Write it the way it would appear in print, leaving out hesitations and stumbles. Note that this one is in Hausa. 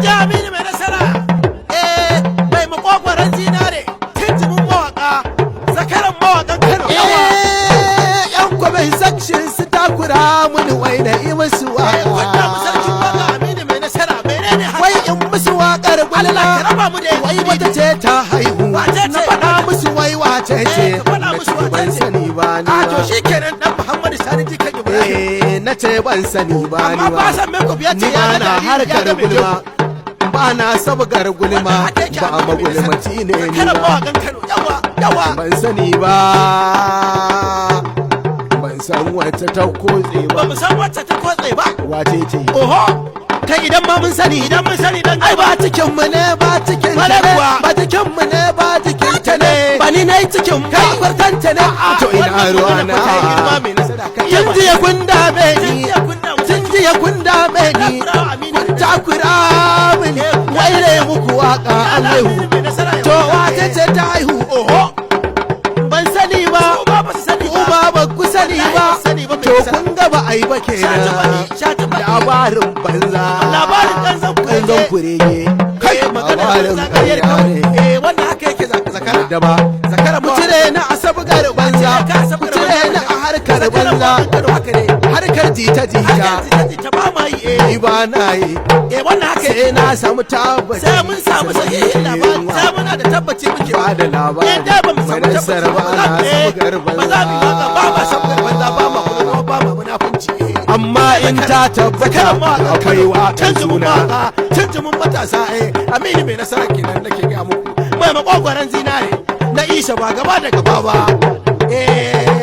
Je Aminu Mai Nasara. Eh, mai makogwaron zinare, tuntumin mawaka, zakaran mawakan Kano. Yawa. Eh, yan comment section su takura mini, wai na yi musu Eh, kunna mu sarkin waka. Waka Aminu Mai Nasara, menene haka? Wai in musu waƙar Allah gulma. ka raba mu da yan Wai wata ce ta haihu. Wace ce? Na faɗa musu wai wace ce. Eh, ka faɗa Na musu ce wace ban ce. sani ba ni A to ba. shikenan, dan Muhammadu Sani jikan Ibrahim. Eh, na ce ban sani ba ni Amma ba. ba san makeup ya ce Ni ya ba ga na jariri, ya harkar ga mai gulma. Ba na sabgar gulma. Wannan haka yake, Ba Aminu Mai Nasara. magulmaci ne ni Zakaran ba. mawakan Kano. Yawa, yawa. Ban sani ba. Ban san wacce ta kotse Ba ba. mu san wacce ta kotse ba. Wace ce? Oho. Kai, idan ma mun sani, Idan mun sani dan ai ba cikin mu ne ba, cikin ta Kwarai ne. kuwa. Ba cikin mu ne ba, cikin ta ne. Ba ni nayi cikin ba, kwartanta ne. To ina ruwa na? Tun jiya kun dame ni, tun jiya kun dame ni, kun takura mini, wai ne muku waka an haihu. To wace ce ta haihu? Oho. Ban sani ba. Kuma ba ku sani ba. To kun ga ba a yi ba kenan. Labarin banza. Labarin ƙanzon kurege. Ƙanzon kurege. Kai, magana Labarin ƙarya ƙarya ne. ne. Eh, wannan haka yake, zakara. Da ba. Zakara. Mu cire na a sabgar banza, mu cire na a harkar banza, Haka ne. harkar jita jita. Jita ba ma yi, eh. Ni ba na yi. Eh, wannan haka. Sai na samu tabbaci. Sai mun samu sahihin labari, sai muna da tabbaci muke Ba da labari. Eh, dai ba mu samu Mai tabbaci nasara ba, ba na sabgar ba za mu yi waka ba, ba sabgar banza ba, ma kuma ba ma munafunci, eh. Amma in ta tabbata Zakaran mawaƙan akwai Kano, waƙar tuntumin suna. mawaƙa, tuntumin matasa, eh, Aminu Mai Nasara kenan nake gaya muku, mai makogwaron zinare na Isha, ba gaba da gaba ba, eh.